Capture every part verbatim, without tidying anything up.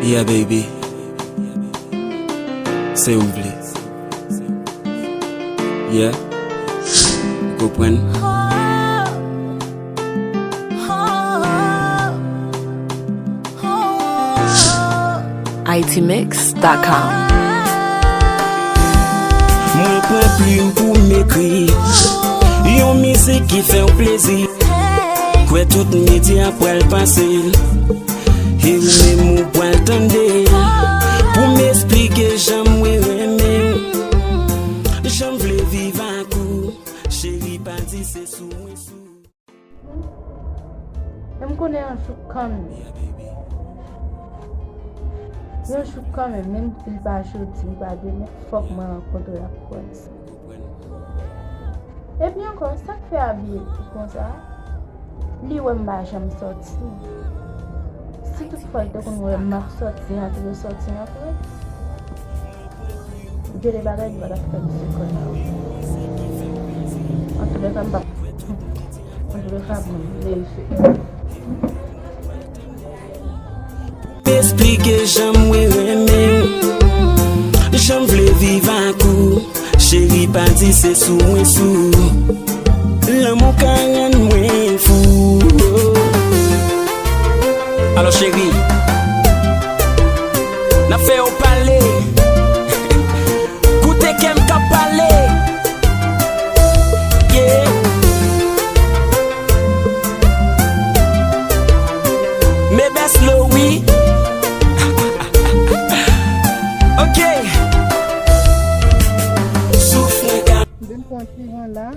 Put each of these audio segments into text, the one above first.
Yeah, baby. Se ou vle. Yeah. Ou konprann? I T mix dot com. Mwen pran plim pou m ekri yon mizik ki fè w plezi. Kwè tout medya pral pase l. E ou menm ou pral tande l. Pou m esplike jan mwen renmen w. Jan m vle viv ak ou. Cheri pa di se sou mwen sou. Men m konnen yon jou kanmenm. Yon jou kanmenm, menm si l pa jodi, li pa demen, fòk mwen rankontre ak Prince. Epi ankò, sa k fè Abi konsa? Li wè m pa janm sòti. Si toutfwa l te konn wè m ap sòti, antre, sòti, antre, gen de bagay li pa t ap fè m sou kò l. Antoulèka, m p ap, antoulèka, m verifye. Esplike jan mwen renmen w, jan m vle viv ak ou. Cheri pa di se sou mwen sou. Lanmou ka rann mwen fou. Alò cheri, n ap fè yo pale. Koute kè m k ap pale. Yeah. Mebes Lowi. Ok. Souf mwen ka. Vin pran ti jan la.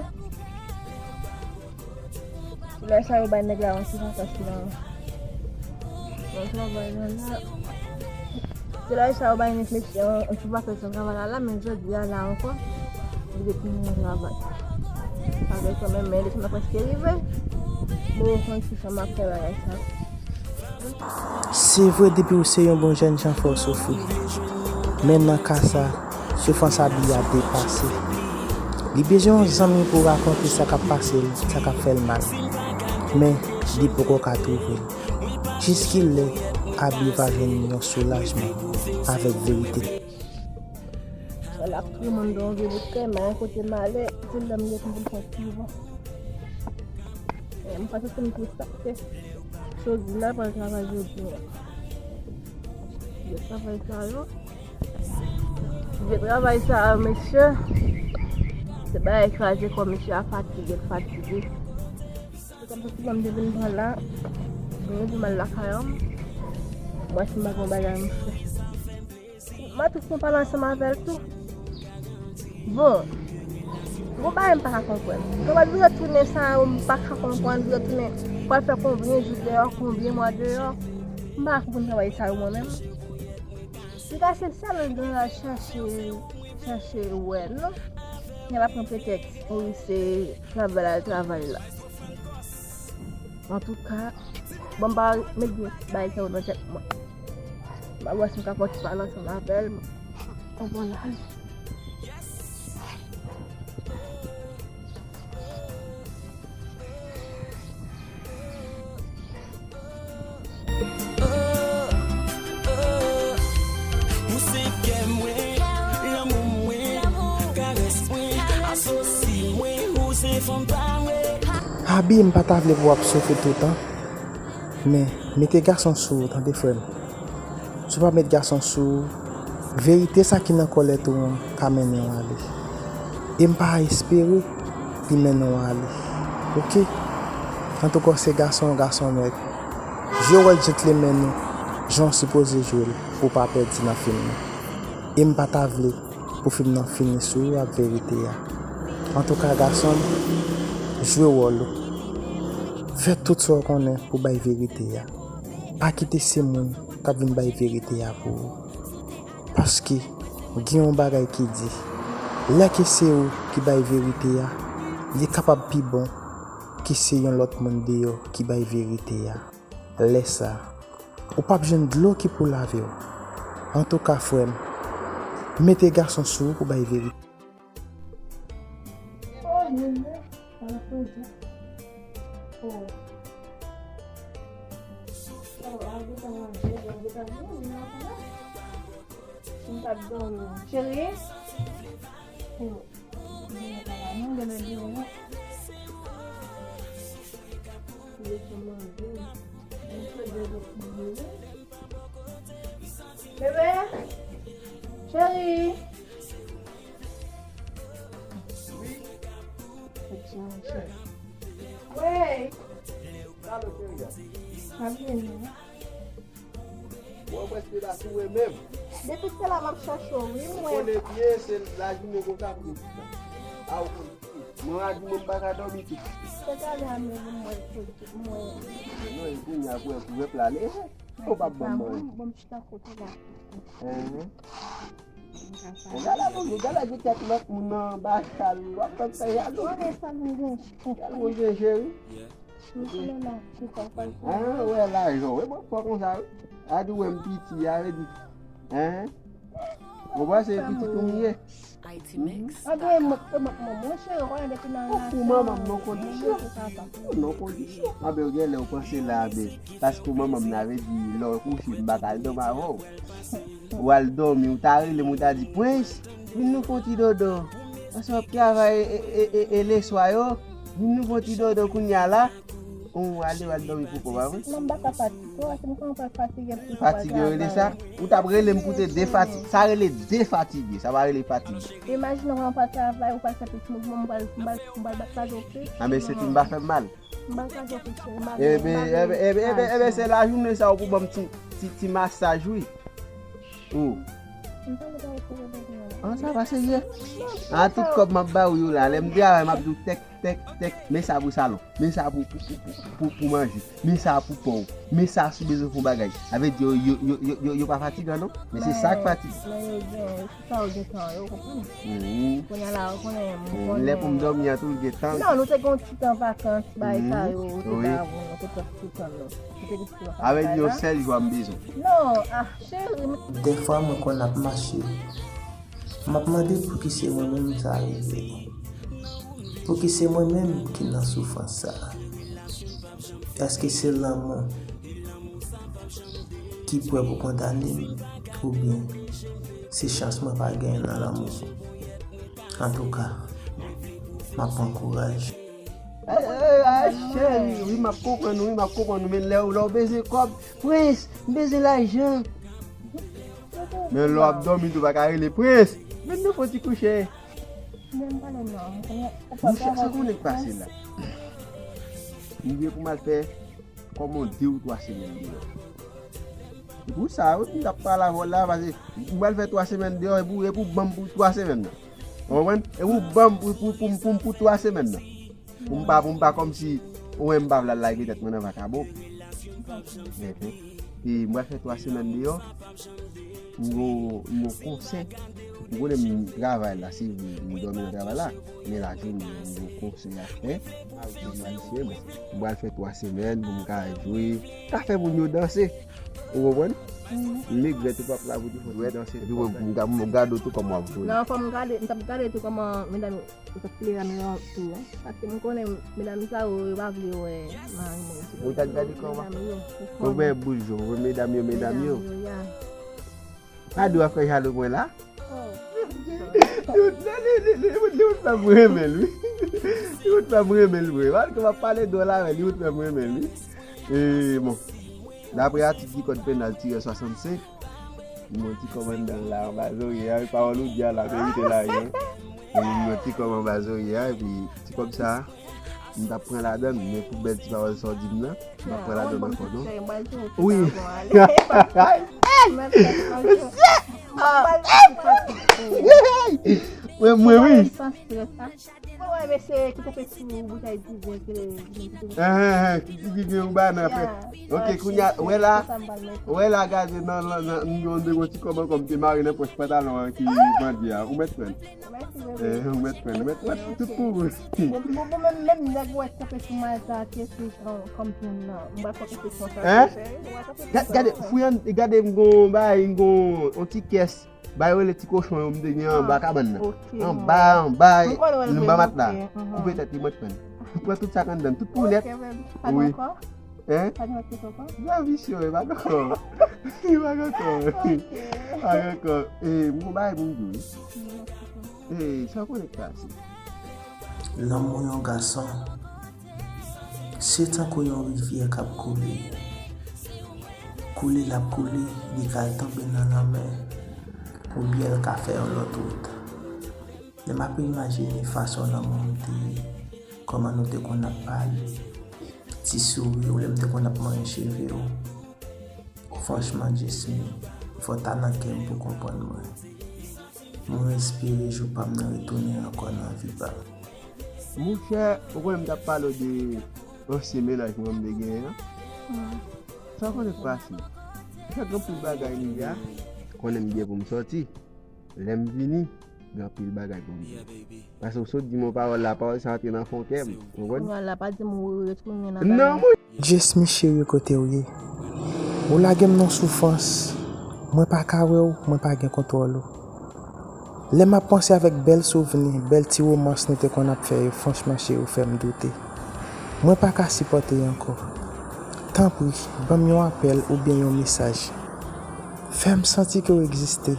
Lè sa yo bay nèg la yon ti vakans nan, nan travay lan la. Se lè sa yo bay nèg mesye yon, yon ti vakans nan travay la, la, men jodi a la ankò, li ret nan travay. Avèk kanmenm, men leson nan prèske rive. Bon, konn ki jan m ap fè bagay sa. Se vre, depi w se yon bon jènjan, fò w soufri. Men nan ka sa, soufrans Abi a depase. Li bezwen yon zanmi pou rakonte sa k ap pase l, sa k ap fè l mal. Men, li poko ka twouve l. Jiskilè Abi va jwenn yon soulajman avèk verite? Sa l ap touye m anndan yon vye bout kè, men yon kote malè, se lè m gen pou m fè pi bon. E m pa soti m pou sa, paske Choguy la pral travay jodi a. Vye travay sa yo. Vye travay sa yo, mesye. Se bagay kraze kò, mesye a fatige, l fatige. Se kòmsi si m te vin pran la, mwen di m al lakay an, m wè si m pa gen bagay m fè. Matrix mwen pale ansanm avè l tou. Bon, gon bagay m pa ka konprann. Kòman li retounen sa yo, m pa ka konprann, li retounen. Pral fè konbyen jou deyò, konbyen mwa deyò. M pa ka konprann travay sa yo mwen menm. Se ka se sèl gran chache, chache wè non. Gen la pran pretèks, wi, se travay la, travay la. Antouka, bon, m pa met bay sa yo nan tèt mwen. M ap wè si m ka fè ti pale ansanm avè l. Bon, bon, la. Ou se kè mwen, lanmou mwen, karès mwen, asosi mwen, ou se fanm pa mwen. Abi, m pa ta vle pou w ap soufri toutan, men mete gason sou ou, tande frè m. Si w pa met gason sou ou, verite sa ki nan kòlèt ou an ka mennen w ale. E m pa espere li mennen w ale. Oke? Antouka, w se gason, w gason nèg. Jwe wòl djentlemen ou, jan w sipoze jwe l, pou w pa pèdi nan fim nan. E m pa ta vle pou fim nan fini sou ou ak verite a. Antouka, gason m, jwe wòl ou. Fè tout sa w konnen pou bay verite a. Pa kite se moun k ap vin bay verite a pou ou. Paske gen yon bagay ki di, lè ke se ou ki bay verite a, li kapab pi bon ke se yon lòt moun deyò ki bay verite a. Lè sa a, ou p ap jwenn dlo ki pou lave w. Antouka, frè m, mete gason sou ou pou bay verite. Oh, Nene, pa nan prizon. Oh. Oh, a, ou gentan manje, ou gentan manje, ou gentan manje. Cheri. Bebe. Cheri. Wey. Sa nou fè, ya? Sa byen, non? Mwen prèske la sou mwen menm. Depi se la m ap chèche w, wi, mwen. Ou konnen byen, se lajounen konsa pou yo di sa. A, ou konn. Mwen, lajounen, m pa ka dòmi tou. Se talè a menm, mwen, mwen. Non, e kounye a, pou, pou rep la leve. Ou p ap ban m manje. Bon, m chita kote la. Enhen. Ou gade pou ou gade ki tèt lòt moun nan ba chal, w ap fè m fè jalou. Gade sa m gen. Jalou ou gen cheri. Ah, wè lajan, wè bon fò konsa wi. A di wè m piti, a vle di. Enhen. Ou panse pitit ou m ye? Anben, mwen, mwen, mwen, mwen cheri, ou konnen depi nan relasyon, ou nan kondisyon. Ou nan kondisyon. Anben, ou gen lè ou panse la, anben, paske ou manman m nan vle di, lè w kouche, m pa ka al dòmi avè w. Ou al dòmi, ou ta rele m, ou ta di, Prince, vin nou fè yon ti dodo. Paske w ap travay e, e, e, e leswa yo, vin nou fè yon ti dodo kounye a la. Ou ale, w al dòmi pou kò w, pa vre? Non, m pa ka fatige, paske m konnen w pral fatige pou travay. Fatige, yo rele sa? Ou t ap rele m pou te defatige. Sa rele defatige, sa pa rele fatige. Imajine w pral travay, ou pral fè tout mouvman, m pral, m pral, m pral bat lajou plis. A, men se tou m pa fè m mal. M pral lajou plis, cheri, m pral, ebe, m pral ebe, ebe, ebe, ebe, se lajounen sa ou pou ban m ti, ti, ti masaj, wi. Ou. M pale ba ou pou yo bezwen. An, sa pa serye. A, tout kòb m ap ba ou yo la, lè m travay, m ap di w tèk, tèk, tèk, men sa pou salon, men sa pou, pou, pou, pou, pou, pou manje, men sa pou pa w, men sa si w bezwen fè yon bagay. Sa vle di yo, yo, yo, yo, yo, yo pa fatigan non, men se sa k fatigan. Men yo gen, se sa yo gen tan yo, konprann? Mhm. Kounye a la, ou konnen, m konnen. Lè pou m dòmi an tou, l gen tan. Non, nou te gen yon ti tan vakans, bagay sa yo, ou te pa avè nou, nou te pran ti tan nou. Nou te gen ti tan vakans. Avè di yon sèl jou a m bezwen. Non, ah, cheri, men. Dèfwa mwen konn ap mache. M ap mande pouki se mwen menm sa rive. Pouki se mwen menm ki nan soufrans sa? Èske se lanmou ki prè pou kondane m? Oubyen se chans mwen pa genyen nan lanmou? Antouka, m ap pran kouraj. Eh, eh, eh, cheri, wi, m ap konprann ou, wi, m ap konprann ou, men lè w, lè w bezwen kòb, Prince, m bezwen lajan. Men lè w ap dòmi tou, pa ka rele, Prince, vin nou fè yon ti kouche. Men m pale non, m konnen ou pa travay. Sa konnen k pase la. M gen pou m al fè kòman de ou twa semèn deyò. Se pou sa, wi, m t ap pale avè w la, paske m pral fè twa semèn deyò, e pou, e pou ban m pou twa semèn nan. Ou konprann? E pou ban m pou, pou, pou, pou, pou twa semèn nan. Pou m pa, pou m pa kòmsi, ou wè m pa vle al lage tèt mwen nan vakabon. Enhen. E m pral fè twa semèn deyò. M gon, m gon konsè. M konnen m travay la, se vre, m dòmi nan travay la. Men lajounen, m gon konsè a fè. M pral fè twa semèn pou m ka jwe. Ka fè moun yo danse. Ou konprann? M regrèt ou p ap la pou di fò ti danse. Ou konprann? M gade w tou kòman w ap jwe. Non, fò m gade, m t ap gade tou kòman medam yo t ap kile medam yo tou, wi. Paske m konnen medam sa yo, yo pa vle wè mari mwen tou. Ou t ap gade kòman? Medam yo. Ou wè boujon, ou wè medam yo, medam yo. Medam yo, ya. Pa di w ap fè jalou mwen la. Oh. Li, li, li, li, li, li wout fè m renmen l, wi. Li wout fè m renmen l vre. Paske m ap pale dwòl avè l, li wout fè m renmen l, wi. E, bon. Daprè atik di kòd penal tirè swasannsenk, m yon ti kòmandan la anba zorye a, wi, pawòl ou di a la verite la, wi. E m yon ti kòb anba zorye a, epi ti kòb sa a, m t ap pran ladan l, men pou bèl ti pawòl sa w di m nan, m ap pran ladan l ankò, non? Wi. Mwen, mwen, wi. Mwen wè mesye ki te fè sou boutèy diven ki te. Enhen, ki, ki, ki gen yon bagay nan fè. Ok, kounye a, wè la, wè la, gade nan, nan, nan, m gen yon ti kòb ankò m te mare nan pòch pantalon an ki bandi a. Ou mèt pran l. Enhen, ou mèt pran l. Ou mèt pran l tout pou ou. Bon, bon, bon, menm, menm nèg ou wè k kanpe sou maltrate, sou, kòm pou nan. M pa fè kesyon sa. Gade, gade, fouye, gade m gon bagay, m gon yon ti kès. Bay rele ti kochon yo m te gen anba kabann nan. Anba, anba, anba matla. Koupe tèt li, mwen t pran. Pran tout sa k anndan, tout poulèt. Wi. Hein? Pa gen lòt kesyon ankò? Sa visye, wi, pa gen ankò. Wi, pa gen ankò. Ok. Pa gen ankò. E, m gon bagay pou m di w, wi. Wi, mèsi. E, sa w konnen k pase? Lanmou yon gason, se tankou yon rivyè k ap koule. Koule l ap koule, li ka al tonbe nan lanmè, oubyen l ka fè yon lòt wout. Lè m ap imajine fason lanmou m te ye, kòman nou te konn ap pale, ti souri w, lè m te konn ap manyen cheve w. Franchman, Jesmy, fò w ta nan kè m pou w konprann mwen. Mwen espere jou pa m nan retounen ankò nan vi pa m. Monchè, ou konnen m t ap pale w de ansyen mennaj mwen m te genyen an? Hmm. Sa w konnen k pase? Sa gen anpil bagay li ye a. Konnen m gen pou m sòti. Lè m vini, gen anpil bagay pou m di. Paske w sot di m yon pawòl la, pawòl sa antre nan fon kè m. Ou konprann? Kounye a la, pa di m ou retounen nan bagay. Non, mwen. Jesmy cheri, kote w ye? Ou lage m nan soufrans. Mwen pa ka wè w, mwen pa gen kontwòl ou. Lè m ap panse avèk bèl souvni, bèl ti womans nou te konn ap fè yo, franchman cheri, ou fè m doute. Mwen pa ka sipòte ankò. Tanpri, ban m yon apèl oubyen yon mesaj. Fè m santi ke w egziste.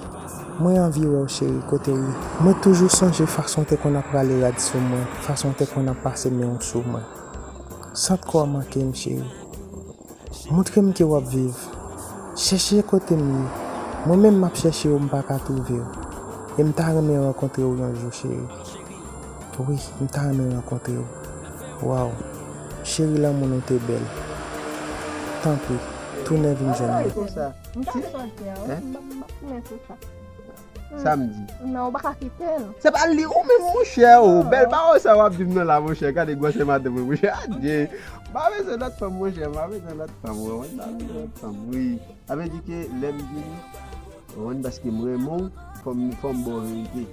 Mwen anvi wè w, cheri, kote w ye? Mwen toujou sonje fason w te konn ap rale rad sou mwen, fason w te konn ap pase men w sou mwen. Sant kò w manke m, cheri. Montre m ke w ap viv. Chèche kote m ye. Mwen menm m ap chèche w, m pa ka twouve w. E m ta renmen rankontre w yon jou, cheri. Wi, m ta renmen rankontre w. Waw. Cheri, lanmou nou te bèl. Tanpri, tounen vin jwenn mwen. M t ap sòti a, wi. M ap, m ap tounen sou sa. Samdi. Non, ou pa ka kite l. Se pa li, ou menm, monchè, o. Non. Bèl pawòl sa w ap di m nan la, monchè. Gade gwosè madanm mwen, monchè. Adye. M pa bezwen lòt fanm, monchè. M pa bezwen lòt fanm, wi. M pa bezwen lòt fanm, wi. Sa vle di ke lè m vini, ou konprann, paske m renmen w, fò m, fò m ba w verite.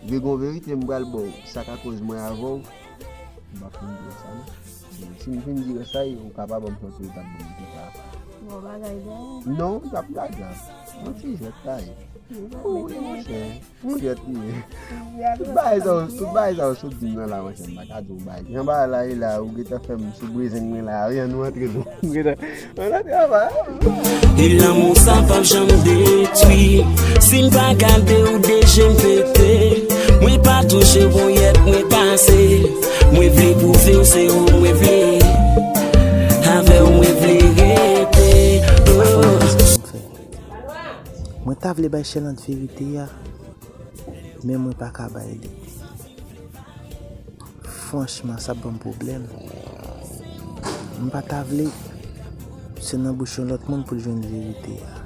Gen yon verite m pral ba w, sa ka koz mwen avè w, m p ap fin di w sa, non. Si, si m fin di w sa, ou ka pa ban m sòti, ou t ap ban m tout sa. Bon, bagay dèyè. Non, l ap lage. Yon ti jwèt sa ye. Wi, monchè. Yon jwèt li ye. Tout bagay sa yo, tout bagay sa yo sou di m nan la, monchè, m pa ka di w bagay. Jan bagay la ye la, ou gentan fè m sou brezeng mwen la, wi, ann nou antre nou. Ou gentan, ann antre anba. E lanmou sa p ap janm detwi. Si m pa gade w, de je m pete. Mwen pa touche w, ponyèt mwen kase. Mwen vle pwouve w se ou mwen vle. Avè w mwen vle rete. Oh. Mwen ta vle bay Sherlande verite a, men mwen pa ka bay li. Franchman, sa ap ban m pwoblèm. M pa ta vle se nan bouch yon lòt moun pou l jwenn verite a.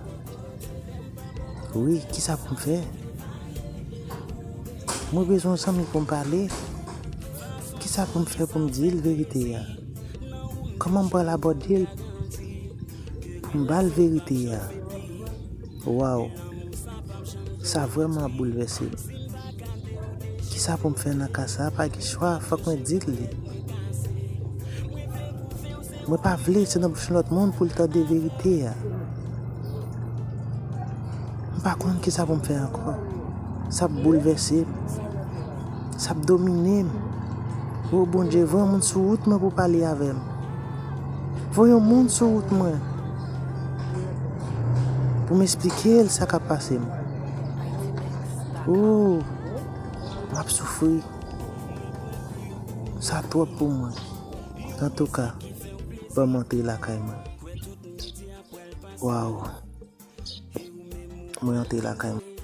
Wi, kisa pou m fè? Mwen bezwen yon zanmi pou m pale. Kisa pou m fè pou m di l verite a? Kòman m pral abòde l pou m ba l verite a? Waw, sa vrèman ap boulvèse m. Kisa pou m fè nan ka sa a? Pa gen chwa, fòk mwen di l li. Mwen pa vle se nan bouch yon lòt moun pou l tande verite a. M pa konn kisa pou m fè ankò. Sa ap boulvèse m. Sa ap domine m. O Bondye, voye yon moun sou wout mwen pou pale avè m. Voye yon moun sou wout mwen pou m esplike l sa k ap pase m. O, m ap soufri. Sa twòp pou mwen. Antouka, ban m antre lakay mwen. Waw. Mwen antre lakay mwen.